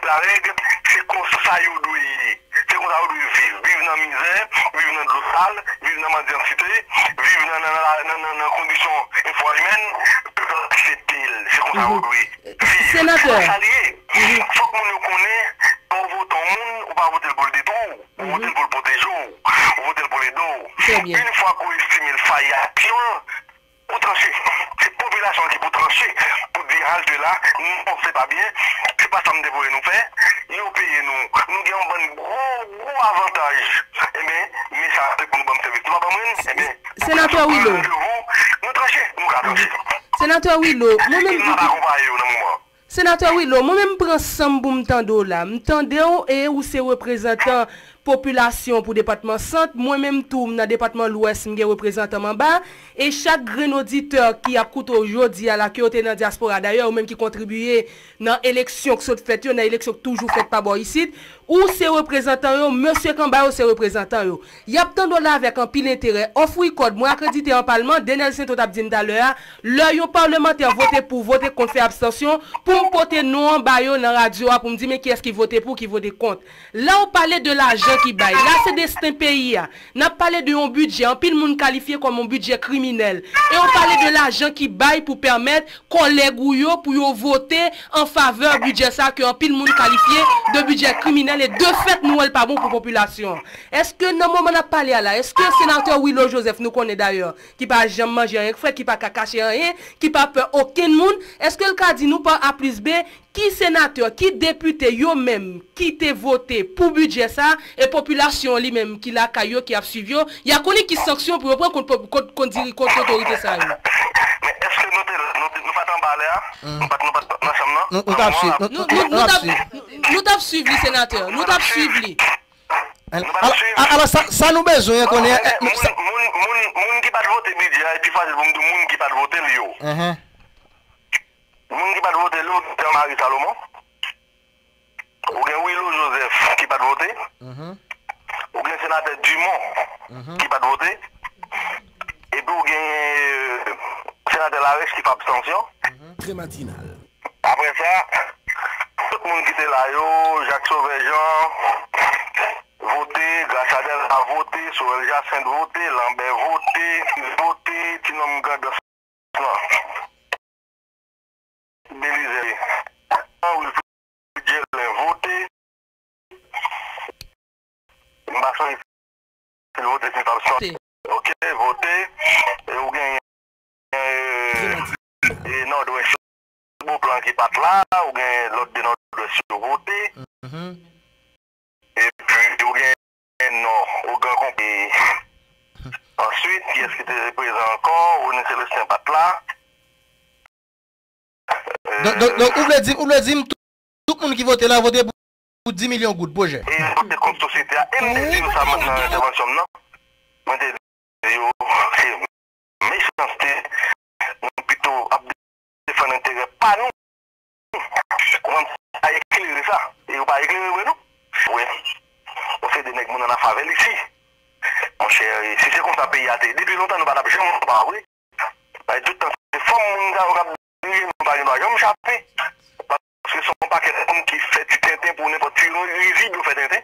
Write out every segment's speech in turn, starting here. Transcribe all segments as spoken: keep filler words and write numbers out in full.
larèg, se konsa yo dwe ye. Se konsa yo dwe viv. Viv nan mizè, viv nan dlo sal, viv nan mandyansite, viv nan, nan, nan, nan, nan, nan kondisyon enfwa imèn, pèp la aksepte l. Se konsa yo dwe viv. Se konsa l ye. Fòk moun yo konnen, lè w vote yon moun, ou pa vote l pou l detwi w. Ou vote l pou l pwoteje w. Ou vote l pou l ede w. Yon fwa ke w estime l fayi aksyon l, ou tranche. Se popilasyon an ki pou tranche, pou di halte la, non, se pa byen, se pa sa m te voye nou fè, yo peye nou, nou gen yon bann gwo, gwo avantaj. Ebyen, men sa se pou nou ban m sèvis. Nou pa ban mwen, ebyen, Senatè Willo. Nou tranche, nou ka tranche. Senatè Willo, mwen menm. E m ap akonpaye yo nan moman an. Senatè Willo, mwen menm m pran san m pou m tande w la. M tande w e ou se reprezantan popilasyon pou depatman Sant. Mwen menm tou, m nan depatman Lwès, m gen reprezantan m anba. E chak grenn oditè ki ap koute w jodi a la, ke yo te nan dyaspora, dayè, ou menm ki kontribiye nan eleksyon k sot fèt yo, nan eleksyon k toujou fèt pa bò isit, ou se reprezantan yo, mesye k anba yo se reprezantan yo. Y ap tande w la avèk anpil enterè. Off record, mwen akredite an palman, Denel Saintot t ap di m talè a, lè yon palmantè vote pou, vote kont, fè abstansyon, pou m pote non an ba yo nan radyo a, pou m di, men kiyès ki vote pou, ki vote kont. La ou pale de lajan ki bay. La se desten peyi a. N ap pale de yon bidjè, anpil moun kalifye kòm yon bidjè kriminèl. E ou pale de lajan ki bay pou pèmèt kòlèg ou yo pou yo vote an favè bidjè sa ke anpil moun kalifye de bidjè kriminèl e de fèt nou wè l pa bon pou popilasyon an. Èske nan moman n ap pale a la, èske senatè Willo Joseph nou konnen dayè, ki pa janm manje anyen k frèt, ki pa ka kache anyen, ki pa pè okenn moun, èske l ka di nou pa A plis B, ki senatè, ki depite yo menm ki te vote pou bidjè sa, e popilasyon an li menm ki lakay yo, ki ap swiv yo, y a konnen ki sanksyon pou yo pran kont, kont, kont, kont diri-, kont otorite sa yo. Men èske nou te la? Nou, nou pa t anba lè a? Nou pa t, nou pa t nan chanm nan? Nou, nou t ap swiv, nou, nou, nou, nou, nou t ap, nou, nou t ap swiv li, senatè. Nou t ap swiv li. Al-, al-, al-, alò, sa, sa nou bezwen konnen, eh, moun, sa moun, moun, moun ki pa t vote bidjè a, e pi fasil pou m di moun ki pa t vote l yo. Moun ki pa t vote l yo, Jean Marie Salomon. Ou gen Willo Joseph ki pa t vote. Ou gen senatè Dumont ki pa t vote. Epi ou gen, euh, senatè Larèche ki fè abstansyon. Prematinal. Apre sa, tout moun ki te la yo, Jacques Sauveur Jean vote, Gracia Delva vote, Sorel Jacinthe vote, Lambert vote, vote, ti nonm grandans lan. Belizaire, Wilfrid Gelin vote. M pa sonje si l vote, si l pa vote. Ok, vote. E ou genyen, euh, e Nòdwès, Beauplan ki pa t la, ou genyen lòt de Nòdwès yo vote. Epi ou gen Nò, Ogran Konpè. Answit, kiyès ki te prezan ankò? Rony Célestin pa t la. Donk, donk, donk, ou vle di, ou vle di m tout, tout moun ki vote la, vote pou, pou dis milyon goud, pwojè. E vote kont sosyete a. E m te di nou sa nan entèvansyon m nan. Mwen te di yo, se mechanste. Nou pito ap defann enterè pa nou. Ou konprann? Sa eklere sa. E yo pa eklere vre, non. Wi. Yon seri de nèg moun ann afè avè l isi. Monchè, si se konsa peyi a te ye, depi lontan nou pa t ap janm anba, wi. Bay tout tan se fanm moun sa yo k ap dirije nou, pa gen dwa janm chape. Paske se yon pakèt moun ki fè ti tenten pou nenpòt ti rezon rizib yo fè tenten.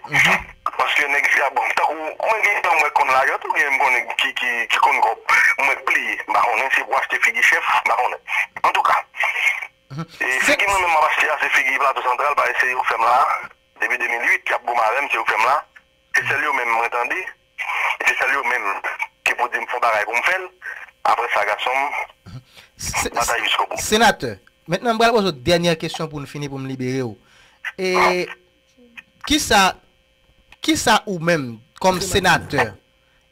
Paske nèg isi a, bon, tankou mwen gen tan mwen konn lajan tou, gen m konnen ki, ki, ki konn kòb. Mwen k pliye, m pa konnen se pou achte figi chèf, m pa konnen. Antouka, e figi mwen menm m ap achte a, se figi Plato Santral, paske se yo k fè m la. Depi de mil uit, y ap goumen avè m, se yo k fè m la. Se sèl yo menm mwen tande. E se sèl yo menm ki pou di m fè yon bagay pou m fè l. Apre sa, gason m, batay jiskobou. Senatè, mentnan m pral poze w dènyè kesyon pou n fini, pou m libere w. E kisa, kisa ou menm, kòm senatè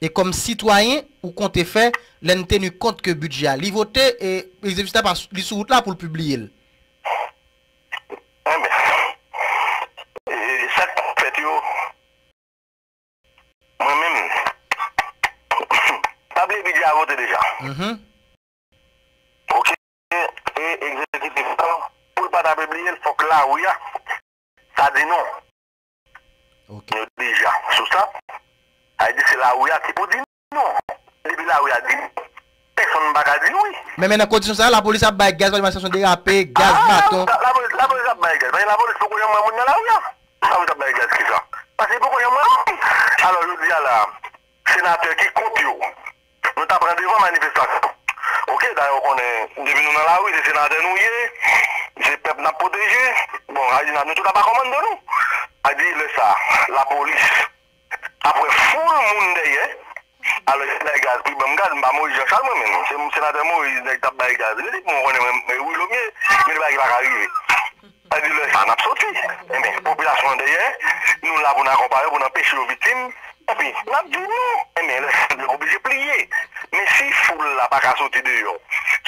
e kòm sitwayen, ou konte fè lè n teni kont ke bidjè a, li vote e egzekitif la pa, li sou wout la pou l pibliye l? Enben, e sa k fèt yo, mwen menm, pa bliye bidjè a vote deja. Ok, e egzekitif la, pou l pa ta pibliye l, fòk lari a ta di non. Ok. Yo deja sou sa. Sa vle di se lari a ki pou di non. Depi lari a di non, pèsonn pa ka di wi. Men, men nan kondisyon sa, lapolis ap bay gaz, manifestasyon derape, gaz, baton. Ah, lapolis, lapolis t ap bay gaz? Paske lapolis poko janm wè moun nan lari a. Lapolis ap bay gaz kisa? Paske li poko janm wè moun. Alò, jodi a la, senatè ki kont yo, nou ta pran devan manifestasyon. Oke, dayè, ou konnen, depi nou nan lari, se senatè nou ye, se pèp n ap pwoteje. Bon, sa di nou tout ap a kòmando nou. Sa di lè sa, lapolis ap wè foul moun dèyè. Alò, y ap bay gaz, pou ban m gad, m pa Moyiz Janchal mwen menm. Se senatè Moyiz, nèg t ap bay gaz. Li di pou mwen konnen mwen, mwen Wilomye, gen de bagay ki pa ka rive. Sa di lè sa, n ap soti. Enben, popilasyon an dèyè, nou la pou n akonpaye, pou n anpeche yo viktim. Epi, n ap di non. Enben, lè sa, nou oblije pliye. Men si foul la pa ka soti deyò,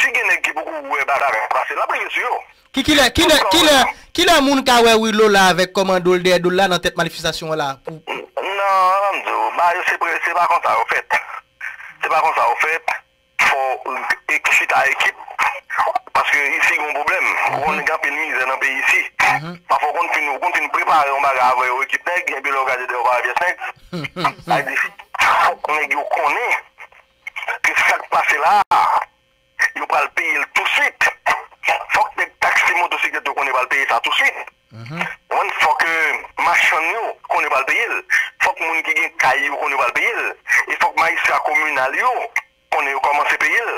si gen nèg ki poko wè bagay la pase, l ap rive sou yo. Ki, kilè, kilè, kilè, kilè moun ka wè Wilo la avèk kòmando l dèyè do l la nan tèt manifestasyon an la? Pou... Non, an di w, bagay yo se pre-, se pa konsa yo fèt. Se pa konsa yo fèt. Fò ek-, chita ekip. Paske isi gen yon pwoblèm. Ou konnen gen anpil mizè nan peyi isi. Pafwa ou konn fin, ou konn fin prepare yon bagay avè yon ekip nèg, epi lè w gade deyò w pa wè pyès nèg. Sa vle di, fòk nèg yo konnen ke sa k pase la a, yo pral peye l touswit. Fòk nèg taksi motosiklèt yo konnen pral peye sa touswit. Ou konprann? Fòk, eh, machann yo konnen pral peye l. Fòk moun ki gen kay yo konnen pral peye l. E fòk majistra kominal yo konnen yo kòmanse peye l.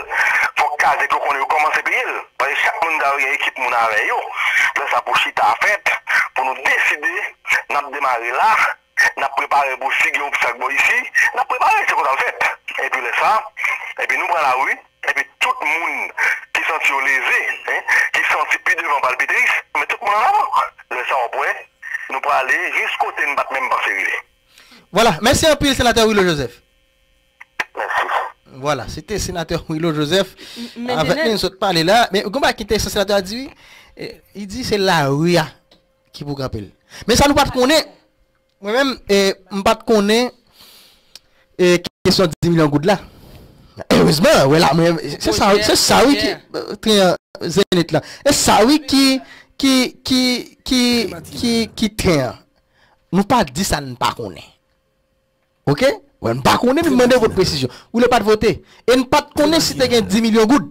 Fòk kazèk yo konnen yo kòmanse peye l. Paske chak moun sa yo gen ekip moun avè yo. Lè sa pou chita fèt, pou nou deside, n ap demare la, n ap prepare pou si gen obstak bò isi, n ap prepare, se konsa l fèt. Epi lè sa, epi nou pran lari, epi tout moun ki santi yo leze, en, ki santi pi devan palpitris, men tout moun ann avan. Lè sa w ap wè, nou prale jis kote n pa t menm panse rive. Vwala, mèsi anpil, senatè Wilo Joseph. Mèsi. Vwala, se te senatè Wilo Joseph. M-, men avèk Denel, nou sot pale la, men gon bagay ki enteresan senatè a di, wi. E, li di se lari a ki pou kanpe l. Men sa nou pa t konnen, mwen menm, e, m pa t konnen, e, kesyon dis milyon goud la. Erezman, wè la, mwen, se sa, se sa, wi, ki, e, tren an, Zenith la. E sa, wi, ki, ki, ki, ki, ki, ki tren an. Nou pa di sa n pa konnen. Oke? Wè, n pa konnen, n mande vòt presizyon. Wilo pa t vote. E n pa t konnen si te gen dis milyon goud.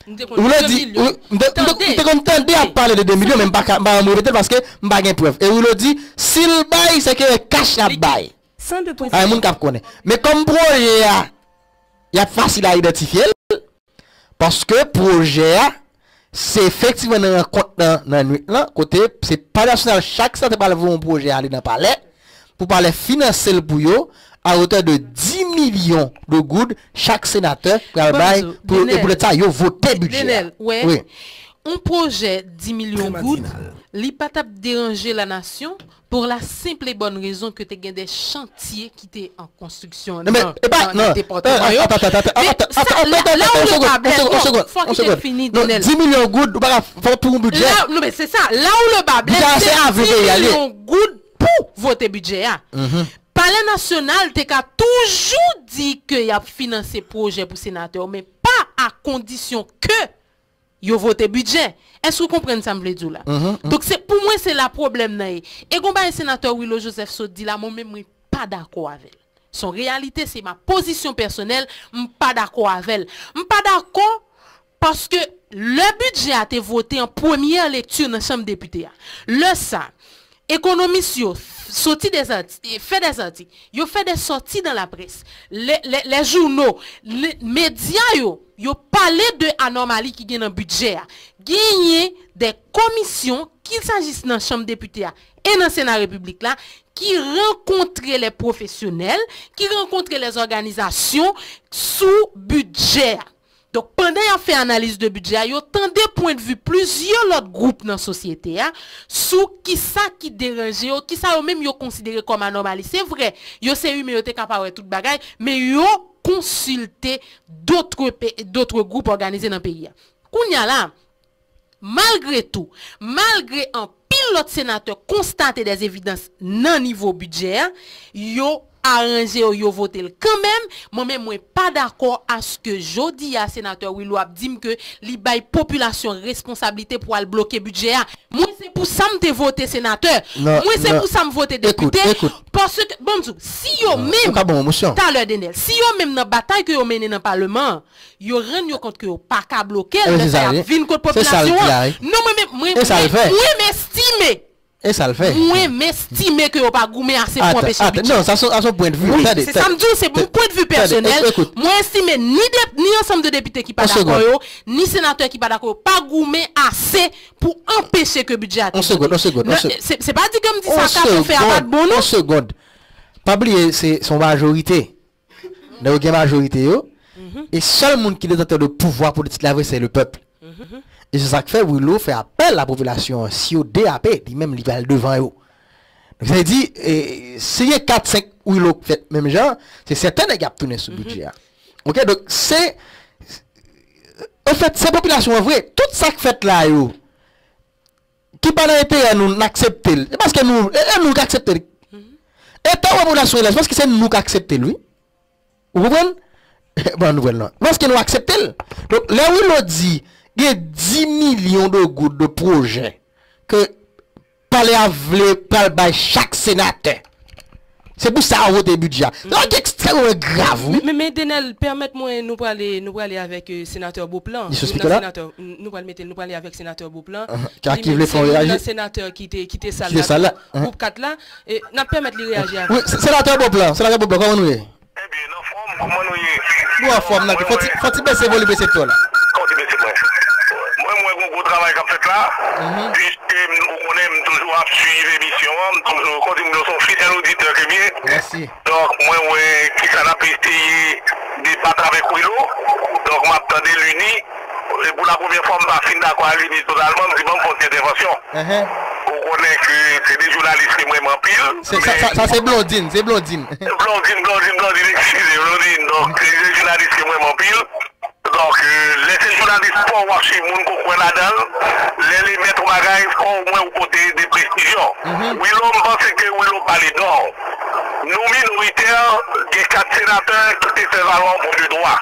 Wilo di, wi, m te, m te, m te konn tande y ap pale de de milyon, men m pa ka, m pa janm repete l paske m pa gen prèv. E Wilo di, si l bay, se ke kach l ap bay. Ay, moun k ap konnen. Men kòm pwojè a, y ap fasil a idantifye l, paske pwojè a, se efektivman nan rankont nan, nan nwit lan, kote se Palè Nasyonal chak senatè pral voye yon pwojè ale nan palè, pou palè finanse l pou yo, a otè de dis milyon de goud chak senatè pral bay, pou, e poutèt sa, yo vote bidjè a. Denel, wè, yon pwojè dis milyon goud, li pa t ap deranje lanasyon, pour la simple et bonne raison que te gen de chantye ki te an konstriksyon nan, nan depatman yo. Men sa, la, la ou le ba blèm, non, fòk li te fini, Denel. Dis milyon goud, ou pa ka fè pou yon bidjè. La, non, men se sa, la ou le ba blèm, se dis milyon goud pou vote bidjè a. Palè Nasyonal te ka toujou di ke y ap finanse pwojè pou senatè yo, men pa a kondisyon ke yo vote bidjè. Èske w konprann sa m vle di w la? Donk, se, pou mwen, se la pwoblèm nan ye. E gon bagay senatè Wilo Joseph sot di la, mwen menm, mwen pa dakò avè l. Se yon reyalite, se ma pozisyon pèsonèl, m pa dakò avè l. M pa dakò paske lè bidjè a te vote an premyè lekti nan chanm depite a, lè sa, ekonomis yo f-, soti dèzati-, fè dèzatik, yo fè dè sòti dan laprès, lè, lè, lè jouno, lè medya yo, yo pale de anòmali ki gen nan bidjè a. Genyen dè komisyon, kil sajis nan chanm depite a e nan sena repiblik la, ki rankontre lè pwofesyonèl, ki rankontre lè zòganizasyon sou bidjè a. Donk, pandan y ap fè analiz de bidjè a, yo tande pwendvi plizyè lòt gwoup nan sosyete a sou kisa ki deranje yo, kisa yo menm yo konsidere kòm anòmali. Se vre, yo se imen, yo te ka pa wè tout bagay, men yo konsilte dotre pe-, dotre gwoup òganize nan peyi a. Kounye a la, malgre tou, malgre anpil lòt senatè konstate dè evidans nan nivo bidjè a, yo aranje yo, yo vote l kanmenm. Mwen menm, mwen pa dakò aske jodi a, senatè Wilo ap di m ke li bay popilasyon responsablite pou al bloke bidjè a. Mwen, se Pou sa m te vote senatè. Mwen se pou sa m vote depite. Paske, bon, m di w, si yo menm, talè, Denel, si yo menm nan batay ke yo mennen nan Paleman an, yo rann yo kont ke yo pa ka bloke l, lè sa y ap vin kont popilasyon an. Non, mwen menm, mwen, mwen, mwen m estime. E sa l fè? Mwen m estime ke yo pa goumen ase pou anpeche bidjè. Non, sa se yon pwennvi. Wi, se sa m di w, se yon pwennvi pèsonèl. Mwen estime ni, ni ansanm de depite ki pa dakò yo, ni senatè ki pa dakò yo, pa goumen ase pou anpeche ke bidjè a te vote. Se, se pa di ke m di sa ka pou fè a pa t bon, non. Yon segond. Pa bliye, se, se yon majorite. Nèg yo gen majorite yo. E sèl moun ki detantè de pouvwa politik la vre, se le pèp. E se sa k fè Willow fè apèl a popilasyon an. Si yo de ape, li menm li pral devan yo. Donk, sa vle di, e, si gen kat senk Willow k fèt menm jan, se sèten nèg y ap tounen sou bidjè a. Oke, donk, se, anfèt, se popilasyon an vre. Tout sa k fèt la yo, ki pa nan enterè nou, n aksepte l. E paske nou, e, e nou k aksepte l. E tan popilasyon an la, se paske se nou k aksepte l, wi. Ou konprann? Ban nouvèl lan. Paske nou aksepte l. Donk, lè Willow di, gen dis milyon de goud de pwojè ke palè a vle pral bay chak senatè. Se pou sa yo vote bidjè a. Se yon bagay ki ekstrèmeman grav, wi. Men, men, men, Denel, pèmèt mwen, nou prale, nou prale avèk, euh, senatè Beauplan. Li sou speaker la? Senatè, n-, nou pral mete l, nou prale avèk senatè Beauplan. Ki, ki vle fè yon reyaji? Senatè ki te, ki te sal la, group kat la. E, n ap pèmèt li reyaji avè nou. Wi, senatè Beauplan, senatè Beauplan, kòman nou ye? Ebyen, n anfòm, kòman nou ye? Nou anfòm, nan, fò ti, fò ti bese volim reseptè w la. Fò ti bese mwen. Mwen, mwen, gon gwo travay k ap fèt la. Piske m, ou konnen, m toujou ap swiv emisyon an, m toujou, kòm di m, se yon fidèl oditè ke m ye. Mèsi. Donk, mwen wè kisa n ap eseye debat avèk Willow. Donk, m ap tande Lunie. E pou la premyè fwa, m pa fin dakò ak Lunie totalman. M di, ban m fè yon ti entèvansyon. Ou konnen ke se de jounalis ke m renmen anpil. Se, sa, sa, sa se Blondine, se Blondine. Blondine, Blondine, Blondine, eskize, Blondine. Donk, se de jounalis ke m renmen anpil. Donk, euh, lè se jounalis, fò w ap swiv moun, ke w kwè ladan l. Lè li mèt yon bagay, fò omwen ou pote de presizyon. Willow, m panse ke Willow pale nò. Nou minoritè, gen kat senatè ki te fè valwa yon pwen de dwa.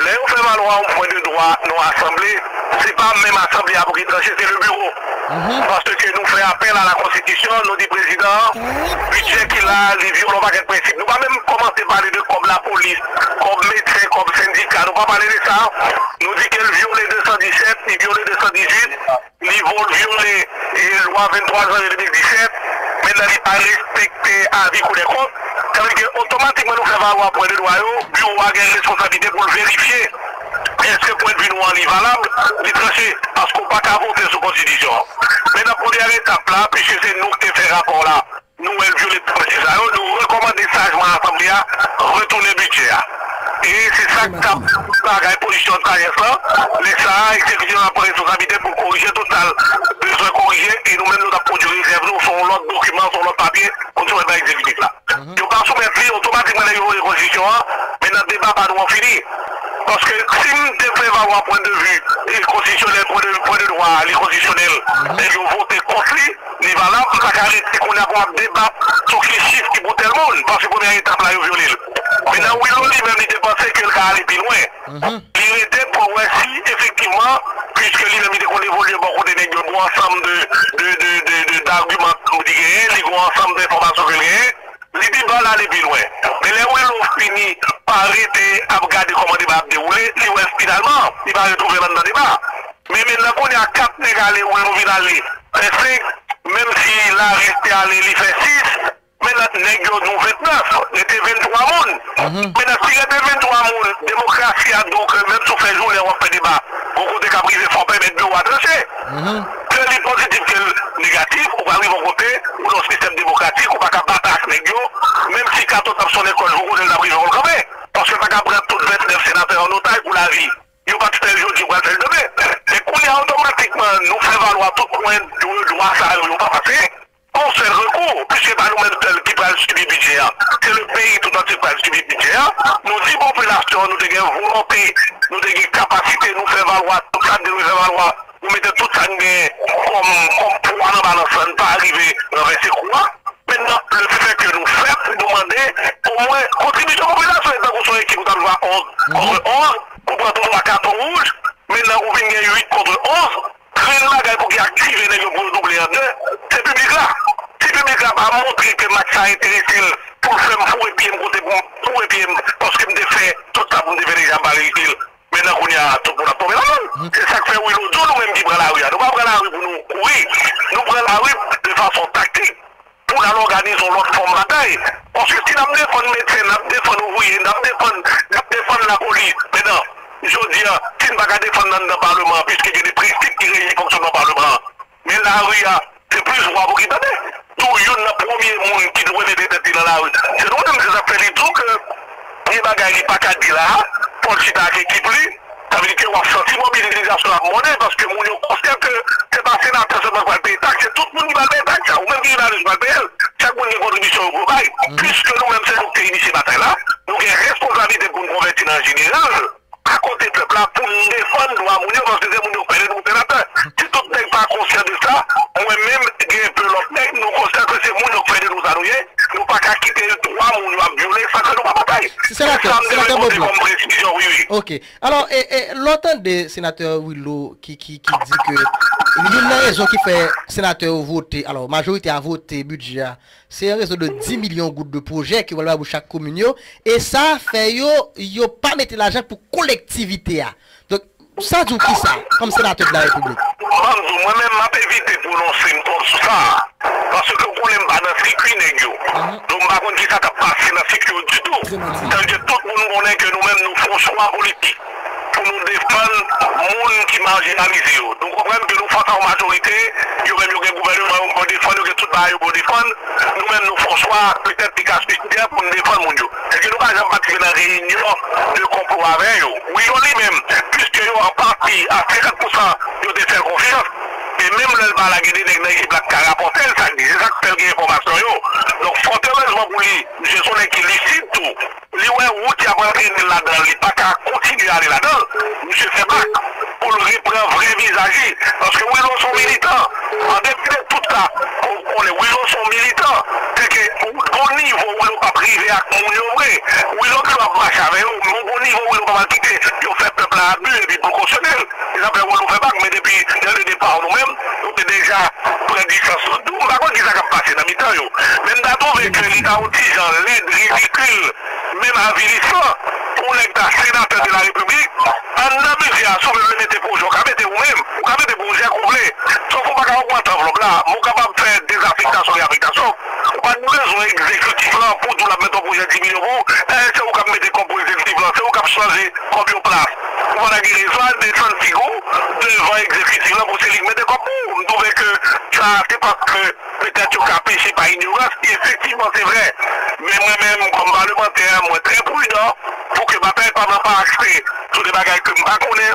Lè yo fè valwa yon pwen de dwa nan asanble, se pa menm asanble a pou ki tranche, se le biro. Paske nou fè apèl a la konstitisyon, nou di prezidan an, bidjè ki la, li vyole yon pakèt prensip. Nou pa menm kòmanse pale de kòb lapolis, kòb medsen, kòb sendika, nou pa pale de sa. Nou di ke l vyole de san disèt, li vyole de san dizuit, li vo-, vyole, e, lwa venntwa janvye de mil disèt, mentnan li pa respekte avi Kou dè kont. Sa vle di ke otomatikman nou fè valwa pwen de dwa yo, biwo a gen responsablite pou l verifye èske pwennvi nou an li valab, li tranche, paske w pa ka vote sou konstitisyon an. Mentnan, premyè etap la, piske se nou ki te fè rapò la, nou wè l vyole prensip sa yo, nou rekòmande sajman Asanble a retounen bidjè a. E se sa k t ap bagay pozisyon sajès lan. Lè sa a, egzekitif la pran responsablite pou l korije tout sa l bezwen korije, e nou menm nou t ap pwodui rezèv nou sou yon lòt dokiman, sou yon lòt papye, pou n soumèt bay egzekitif la. Yo pa soumèt li, otomatikman nèg yo voye konstitisyon an, men nan deba pa nou an fini. Paske si m te fè valwa pwen de vi, e, konstitisyonèl, pwen de, pwen de dwa, li konstitisyonèl, nèg yo vote kont li, li valab, m pa ka rete kounye a pou m ap debat sou ki chif ki pou tèl moun, paske premyè etap la, yo vyole l. Mentnan, Willow li menm, li te panse ke l ka ale pi lwen. Li rete pou l wè si, efektivman, piske li menm, li te konn evolye bò kote nèg yo, gon ansanm de, de, de, de, de, dagiman li genyen, li gon ansanm de enfòmasyon ke l genyen, li di, ban l ale pi lwen. Men lè Willow fini pa rete ap gade kòman deba ap dewoule, li wè finalman, li pa retwouve l anndan deba. Men, men nan kounye a, kat nèg ale, Willow vin ale, fè senk, menm si Larès te ale, li fè sis, men nan nèg yo, nou vennèf, rete venntwa moun. Men nan si rete venntwa moun, demokrasi a di w ke menm si w fè jounen w ap fè deba, gon kote k ap rive, fò w pèmèt biwo a tranche. Ke li pozitif, ke l negatif, ou pral rive yon kote, ou nan yon sistèm demokratik, ou pa ka bat ak nèg yo, menm si katon t ap sonnen klòch, gon kote l t ap rive, fò l kanpe. Paske l pa ka pran tout vennèf senatè an otaj pou lavi. Yo pa t fè l jodi, yo pral fè l demen. Men kounye a, otomatikman, nou fè valwa tout pwen de dwa sa yo, yo pa pase. Yon sèl rekou, piske se pa nou menm sèl ki pral sibi bidjè a, se le peyi tout antye k pral sibi bidjè a. Nou di popilasyon an, nou te gen volonte, nou te gen kapasite, nou fè valwa tout sa n te dwe fè valwa, nou mete tout sa n genyen kòm, kòm pwa nan balans lan, n pa rive ranvèse kou a. Mentnan, le fè ke nou fèt, nou mande, omwen, kontribisyon popilasyon, e tankou se yon ekip ou t ap jwe a onz kont onz, ou pran twa katon wouj, mentnan ou vin gen uit kont onz, Grenn bagay pou ki aktive nèg yo pou yo double an de, se piblik la. Si piblik la pa montre ke match sa enterese l, pou l fè m foure pye m kote pou m foure pye m, paske m te fè tout sa pou m te fè deja, m pa reyisi l. Mentnan kounye a, tout moun ap tonbe ladan l. Se sa k fè Willo di w, nou menm ki pran lari a, nou pa pran lari pou nou kouri. Nou pran lari de fason taktik pou n al òganize yon lòt fòm batay. Paske si n ap defann medsen, n ap defann ouvriye, n ap defann, n ap defann lapolis, mentnan, jodi a, si n pa ka defann nan, nan palman an, piske gen de prensip ki reji fonksyònman palman an, men lari a, se plis vwa pou ki tande. Tou youn nan premye moun ki dwe mete tèt li nan lari, se nou menm. Se sa k fè li di w ke gen bagay li pa ka di la a, fò l chita ak ekip li. Sa vle di ke w ap santi mobilizasyon ap monte, paske moun yo konsyan ke se pa senatè sèlman k pral peye taks, se tout moun ki pral peye taks sa. Ou menm ki jounalis, ou pral peye l. Chak moun gen kontribisyon yo pou yo bay. Piske nou menm, se nou ki te inisye batay la, nou gen responsablite pou n konvèti nan jeneral, akote pèp la, pou n defann dwa moun yo, paske se moun yo k fè de nou senatè. Si tout nèg pa konsyan de sa, mwen menm, gen enpe lòt nèg, nou konsyan ke se moun yo k fè de nou sa nou ye, nou pa ka kite dwa moun yo ap vyole san ke nou pa batay. Se sa m te vle pote kòm presizyon, wi, wi. Ok. Alò, e, e, lè w tande senatè Willo ki, ki, ki di ke youn nan rezon ki fè senatè yo vote, alò, majorite a vote bidjè a, se an rezon de dis milyon goud de pwojè ki pral bay pou chak komin yo, e sa fè yo, yo pa mete lajan pou kolektivite a. Donk, sa di w kisa, kòm senatè de la repiblik? Ban m di w, mwen menm, m ap evite pwononse m twòp sou sa a. Paske w konnen m pa nan sikui nèg yo. Donk, m pa konn kisa k ap pase nan sikui yo ditou. Tandike tout moun konnen ke nou menm, nou fè yon chwa politik pou nou defann moun ki majinalize yo. Nou konprann ke nou fas a yon majorite, yo menm yo gen gouvènman yo pou yo defann, yo gen tout bagay yo pou yo defann. Nou menm, nou fè yon chwa, petèt li ka suisidè, pou nou defann moun yo. Èske nou pa janm patisipe nan reyinyon de konplo avè yo? Wi, yo li menm, piske yo an pati a senkant pousan, yo te fè l konfyans. E menm lè l pa la, gen de nèg nan ekip la k ka rapòte l sa k di. Se sa k fè l gen enfòmasyon yo. Donk, fòterezman pou li, misye se yon nèg ki lisid tou. Li wè wout y ap antrene l ladan l, li pa ka kontinye ale ladan l. Misye fè bak pou l repran vrè vizaj li. Paske Willo se yon militan. An depi de tout sa, ou konnen Willo se yon militan. Se ke ou gon nivo Willo p ap rive ak moun yo vre. Willo pito ap mache avè yo, men ou gon nivo Willo p ap al kite yo fè pèp la abi epi pou l kosyone l. Se sa fè Willo fè bak, men depi dè le depa nou menm, nou te deja pran distans. M pa konn kisa k ap pase nan mitan yo. Men m ta twouve ke li ta yon ti jan lèd, ridikil, menm avilisan pou yon nèg ta senatè de la repiblik. Anndan bidjè a, si w menm vle mete pwojè, w ka mete ou menm. Ou ka mete pwojè ke w vle. Sòf ou pa ka ogmante anvlòp la, men w kapab fè dezafektasyon, reyafektasyon. Ou pa bezwen egzekitif lan pou di w l ap mete yon pwojè dis milyon pou ou. Dayè, se ou k ap mete kòb pou egzekitif lan, se ou k ap chanje kòb yo plas. Ou pa ta gen rezon al desann figi w devan egzekitif lan pou se li k mete kòb pou ou. M twouve ke sa, se paske petèt yo ka peche pa inyorans, ki efektivman se vrè. Men mwen menm, kòm palemantè, mwen trè pridan pou ke batay pa m nan pa akse sou de bagay ke m pa konnen.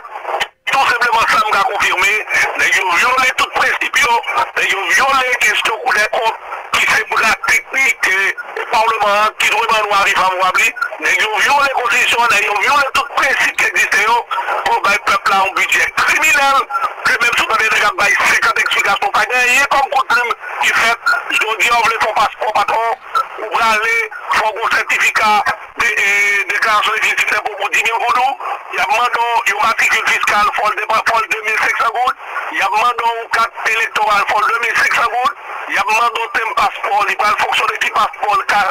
Tou senpleman, sa m ka konfime, nèg yo vyole tout prensip yo, nèg yo vyole kesyon kou dè kont, ki se bra teknik, e, palman an, ki dwe ban nou avi favorab li. Nèg yo vyole konstitisyon an, nèg yo vyole tout prensip ki egziste yo, pou bay pèp la yon bidjè kriminèl, ke menm si w tande nèg ap bay senkant eksplikasyon, pa gen anyen kòm kout plim ki fèt. Jodi a, w vle fè yon paspò, patwon, ou prale, fò w gon sètifika de, e, deklarasyon de fizik pou, pou dis mil goud ou, y ap mande w yon matrikil fiskal, fò l depan, fò l de mil senk san goud, y ap mande w yon kat elektoral, fò l de mil senk san goud, y ap mande w tenb paspò, li pral fonksyone ki paspò l ka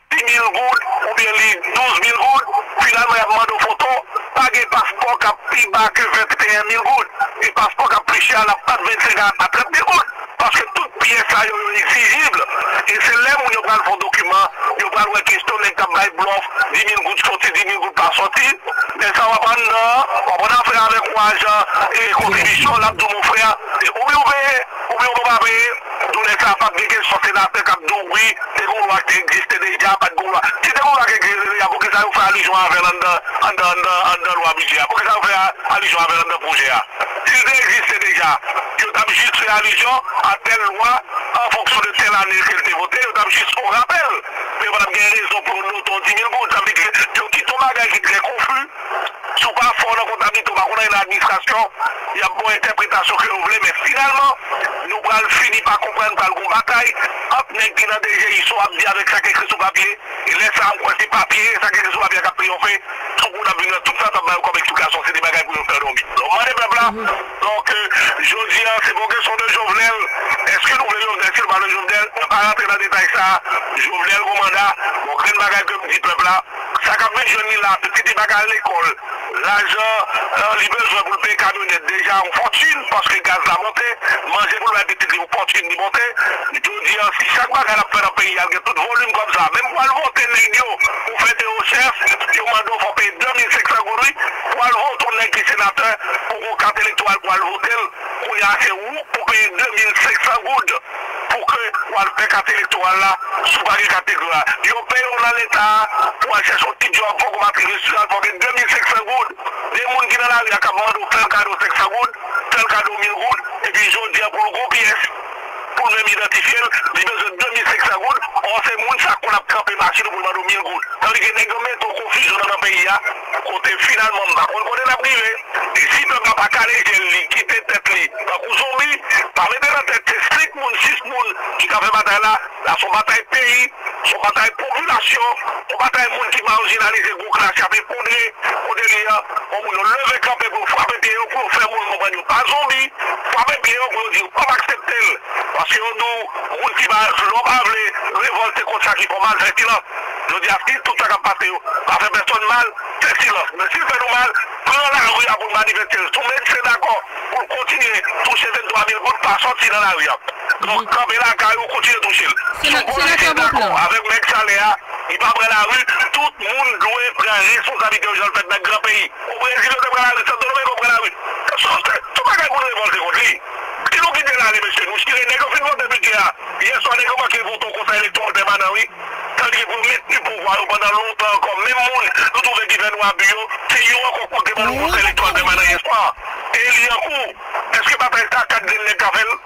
dis mil goud, oubyen li douz mil goud, finalman y ap mande w foto, pa gen paspò k ap pi ba ke venteyen mil goud, e paspò k ap pi chè a, l ap bat vennsenk a, a trant mil goud. Paske tout pyès sa yo, yo egzijib. E se lè moun yo pral fè yon dokiman, yo pral wè kesyon nèg k ap bay blòf, dis mil goud soti, dis mil goud pa soti. Lè sa w ap anndan, w ap anndan afè avèk yon ajan e kontribisyon, l ap di w, mon frè, se oubyen w peye, oubyen w pa peye. Tou lè sa, p ap gen kesyon senatè k ap di w, wi, te gen yon lwa ki te egziste deja, pa t gen yon lwa. Si te gen yon lwa ki egziste deja, poukisa yo fè alizyon avè l anndan, anndan, anndan, anndan lwa bidjè a? Poukisa yo fè a-, alizyon avè l anndan pwojè a? Si l te egziste deja, yo t ap jis fè alizyon a tèl lwa an fonksyon de tèl ane ke l te vote, yo t ap jis fè yon rapèl. Men yo pa t ap gen rezon pou yo note yon dis mil goud. Sa vle di ke yo kite yon bagay ki trè konfi, Si w pa fò nan kontablite, w pa konn anyen nan administrasyon, y ap ba w entèpretasyon ke yo vle, men finalman, nou pral fini pa konprann, pral gon batay ant nèg ki nan D G I S O ap di avèk sa k ekri sou papye, e lè sa a, m kwè se papye, sa k ekri sou papye a k ap triyonfe, tankou n ap vin wè tout sa t ap ba yo kòm eksplikasyon, se de bagay pou yo fè yo dòmi. Donk, mande pèp la, donk, euh, jodi a, se pa yon kesyon de Jovenel, èske nou vle Jovenel, si nou pa vle Jovenel, pa rantre nan detay sa a, Jovenel gon manda, bon, grenn bagay ke m di pèp la, sa k ap vin jwenn li la, pitit li pa ka al lekòl, lajan, euh, li bezwen pou l peye kamyonèt, deja yon fòtin, paske gaz la monte, manje pou l bay pitit li, yon fòtin li monte. Jodi a, si chak bagay l ap fè nan peyi a, l gen tout volim kòm sa, menm pou al vote nèg yo, pou fè de rechèch, yo mande w fò w peye de mil senk san goud, wi, pou al vote yon nèg ki senatè, pou gon kat elektoral pou al vote l, kounye a se ou pou peye de mil senk san goud. Pou ke w al fè kat elektoral la, si w pa gen kat elektoral. Yo peye w nan Leta a, pou w al chèche yon ti djòb, fòk ou matrikile sou sa, fòk gen de mil senk san goud. De moun ki nan lari a k ap mande w fè l kado senk san goud, fè l kado mil goud, epi jodi a pou l gon pyès, pou l menm idantifye l, li bezwen de mil senk san goud, ò se moun sa konn ap kanpe machin ou pou l mande w mil goud. Sa vle di nèg yo mete w konfizyon nan, nan peyi a, kote finalman m pa konn kote n ap rive. E si pèp la pa kale je l, li kite tèt li tankou zonbi, pa mete nan tèt se senk moun, sis moun ki ka fè batay la, la se yon batay peyi, se yon batay popilasyon, yon batay moun ki majinalize, gwo klas y ap efondre, kote li a, bon moun yo leve kanpe pou yo frape pye yo, pou yo fè moun konprann yo pa zonbi, frape pye yo pou yo di yo p ap aksepte l, paske yo di w, moun ki pa, lè w pa vle revòlte kont sa ki fè w mal, fè silans. Jodi a, si tout sa k ap pase yo pa fè pèsonn mal, fè silans. Men si l fè nou mal, pran lari a pou n manifeste l. Si w medsen dakò pou l kontinye touche venntwa mil goud, pa sòti nan lari a. Donk, kanpe lakay ou, kontinye touche l. Si w polisye dakò avèk nèg salè a, li pa pran lari, tout moun dwe pran responsablite yo jan l fèt nan gran peyi. O Brezil, yo te pran lari, Santo Domingo pran lari. Se, se, se yon bagay pou n revòlte kont li. Si nou kite l ale, mesye, nou chire nèg yo fin vote bidjè a. Yè swa, nèg yo manke vote yon konsèy elektoral pèmanan, wi. Sa vle di pou yo mentni pouvwa yo pandan lontan ankò. Menm moun nou twouve ki fè nou abi yo, se yo ankò k manke ban nou konsèy elektoral pèmanan yè swa. E li an kou. Èske batay sa a kat grenn nèg ka fè l?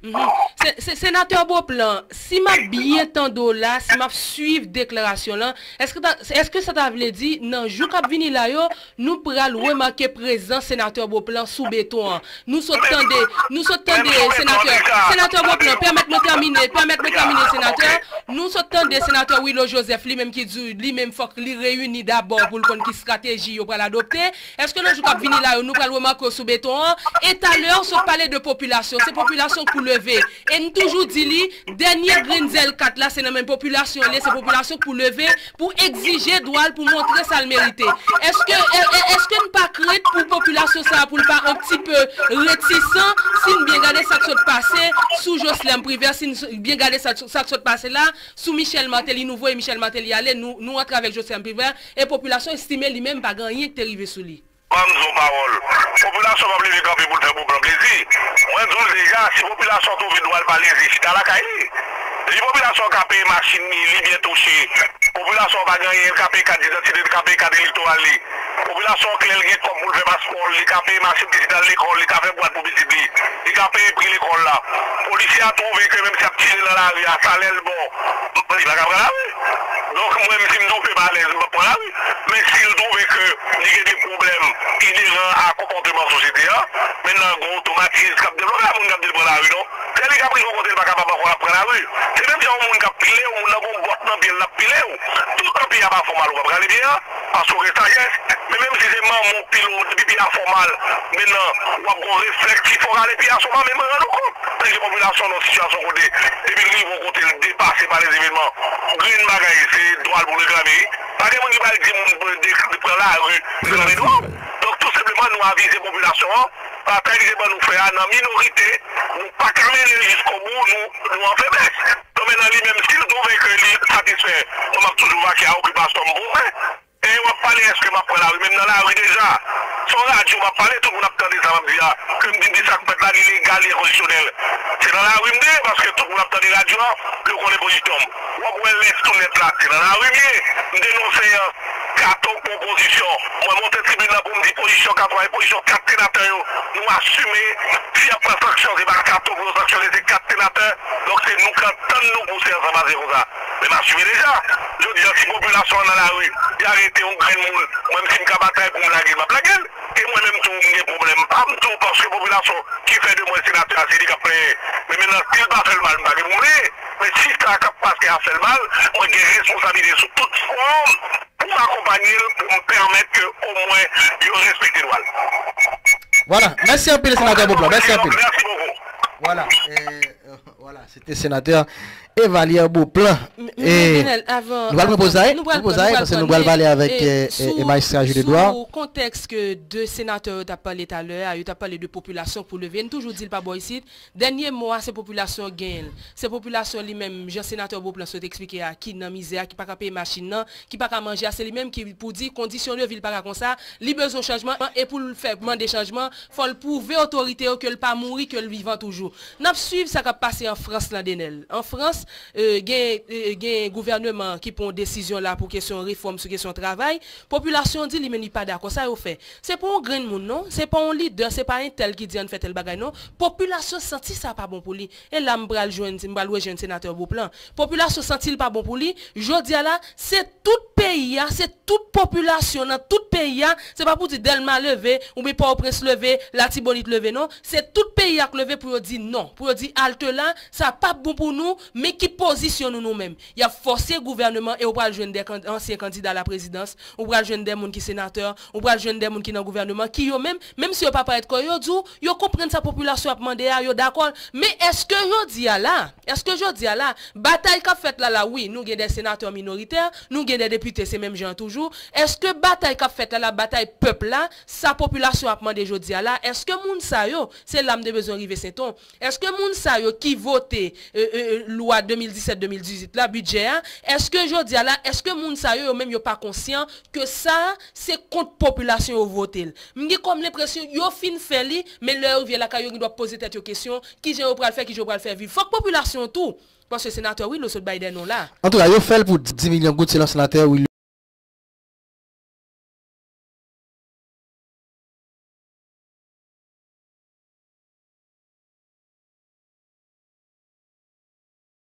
Mhm. Se, se, Senatè Beauplan, si m ap byen tande w la, si m ap swiv deklarasyon lan, èske ta, èske sa ta vle di, nan jou k ap vini la yo, nou pral remake prezans Senatè Beauplan sou beton an? Nou sot tande, nou sot tande, Senatè, Senatè Beauplan, pèmèt mwen tèmine, pèmèt mwen tèmine, Senatè. Nou sot tande Senatè Willo Joseph, li menm ki di, li menm fòk li reyini dabò pou l konn ki estrateji yo pral adopte. Èske nan jou k ap vini la yo, nou pral remake w sou beton an? E talè, w sot pale de popilasyon. Se popilasyon k pou leve. E n toujou di li, dènye grenn zèl kat la, se nan men popilasyon l ye, se popilasyon k pou leve, pou egzije dwa l, pou montre sa l merite. Èske, è, è, èske n pa krent pou popilasyon sa a, pou l pa yon ti pe retisan, si n byen gade sa k sot pase sou Jocelerme Privert, si n s-, byen gade sa, sa k sot pase la, sou Michel Martelly, nou voye Michel Martelly ale, nou, nou antre avèk Jocelerme Privert, e popilasyon estime li menm pa gen anyen ki te rive sou li. Ban m di w pawòl. Popilasyon p ap leve kanpe pou l fè Beauplan plezi. Mwen di w l deja, si popilasyon twouve dwa l pa leve, chita lakay li. Depi popilasyon ka peye machin li, li byen touche. Popilasyon pa gen anyen, l ka peye kat didantite, l ka peye kat elektoral li. Popilasyon klè, l gen kòb pou l fè paspò l, li ka peye machin pitit al lekòl, li ka fè bwat pou pitit li, li ka peye pri lekòl la. Polisye a twouve ke menm si y ap tire nan lari a, salè l bon, li pa ka pran lari. Donk, mwen menm, si m twouve m alèz, m p ap pran lari. Men si l twouve ke li gen de pwoblèm ineran a konpòteman sosyete a, men nan gen otomatis k ap devlope a moun k ap di l pran lari, non. Lè li k ap rive yon kote, l pa kapab ankò, l ap pran lari. Se menm jan yon moun k ap pile w, moun nan gen yon bòt nan pye l, l ap pile w. Tout an pye a pa fè w mal, ou p ap rale pye a. Paske w gen sajès. Men menm si se manman w k pile w, depi pye a fè w mal, men nan, w ap gen yon reflèks ki fè w rale pye a sou manman, men rann ou kont. Tandiske popilasyon nan yon sitiyasyon kote, depi l rive yon kote, l depase pa lèzevenman. Grenn bagay, se dwa l pou l reklame. Pa gen moun ki pral di moun pou de, de pran lari, reklame dwa w. Donk, tou senpleman, nou avize popilasyon an, batay li te ban nou fè a nan minorite, nou pa ka mennen l jiskobou, nou, nou an feblès. Donk, mentnan, li menm, si l twouve ke li satisfè, mwen, m ap toujou vake a okipasyon m pou fè. E w ap pale, èske m ap pran lari? Men m nan lari deja. Se yon radyo m ap pale, tout moun ap tande sa m ap di a. Ke m di, m di sa k fèt la, li legal, li enkondisyonèl. Se nan lari m te ye, paske tout moun ap tande radyo a, yo konnen pozisyon m. W ap wè lès tou nèt la, se nan lari m ye. M denonse, euh, kato pran pozisyon. Mwen monte tribin nan pou m di pozisyon kato a, e pozisyon kat senatè yo, nou asime. Si y ap pran sanksyon, se pa kato pou yo sanksyone, se kat senatè. Se nou k ap tann nou pouse ansanm ase konsa. Men m asime deja. Jodi a, si popilasyon an nan lari, y arete yon grenn moun, mwen menm si m ka batay pou m lage l, m ap lage l. E mwen menm tou, m gen pwoblèm pa m tou, paske popilasyon ki fè de mwen senatè a, se li k ap plenyen. Men mentnan, si l pa fè l mal, m pa gen pou m plenyen. Men si sa k ap pase a fè l mal, mwen gen responsablite sou tout fòm pou m akonpanye l, pou m pèmèt ke omwen yo respekte dwa l. Vwala, mèsi anpil senatè Beauplan, mèsi anpil. Mèsi bokou. Vwala, eh, vwala, se te senatè Evalière Beauplan. Nou pral pran poz la, nou pral pale avèk majistra Jude Edouard. Sou kontèks ke de senatè yo t ap pale talè a, yo t ap pale de popilasyon pou leve. N toujou di l pa bò isit. Dènye mo a, se popilasyon genyen l. Se popilasyon li menm, jan senatè Beauplan sot eksplike a, ki nan mizè a, ki pa ka peye machin nan, ki pa ka manje a, se li menm ki pou di kondisyon de vi l pa ka konsa, li bezwen chanjman, e pou l fè mande chanjman, fò l pwouve otorite yo ke l pa mouri, ke l vivan toujou. N ap swiv sa k ap pase an Frans lan, Denel. An Frans, gen, gen gouvèneman ki pran yon desizyon la pou kesyon refòm sou kesyon travay. Popilasyon di li menm li pa dakò. Sa yo fè? Se pa yon grenn moun non, se pa yon lidè, se pa entèl ki di ann fè tèl bagay non. Popilasyon santi sa pa bon pou li. E la m pral jwenn, m pral rejwenn senatè Beauplan. Popilasyon santi l pa bon pou li. Jodi a la, se tout peyi a, se tout popilasyon nan tout peyi a, se pa pou di Dèlma leve, oubyen Pòtoprens leve, Latibonit leve non. Se tout peyi a k leve pou yo di non, pou yo di alte la, sa p ap bon pou nou, men ki pozisyon nou nou menm? Y ap fòse gouvèneman e ou pral jwenn de kan- ansyen kandida laprezidans, ou pral jwenn de moun ki senatè, ou pral jwenn de moun ki nan gouvèneman, ki yo menm, menm si yo pa parèt kò yo, yo di w, yo konprann sa popilasyon ap mande a, yo dakò. Men èske jodi a la, èske jodi a la, batay k ap fèt la la, wi, nou gen de senatè minoritè, nou gen de depite, se menm jan an toujou. Èske batay k ap fèt la la, batay pèp la, sa popilasyon ap mande jodi a la, èske moun sa yo, se la m te bezwen rive Senton, èske moun sa yo ki vote e, e, e, lwa de mil disèt de mil dizuit la, bidjè a, èske jodi a la, èske moun sa yo, yo menm yo pa konsyan ke sa, se kont popilasyon yo vote l? M gen kòm lenpresyon, yo fin fè li, men lè yo rive lakay yo, yo gendwa poze tèt yo kesyon, kijan yo pral fè, kijan yo pral fè viv. Fòk popilasyon tou, paske senatè Willo sot bay de non la. Antouka, yo fè l pou dis milyon goud, selon senatè Willo.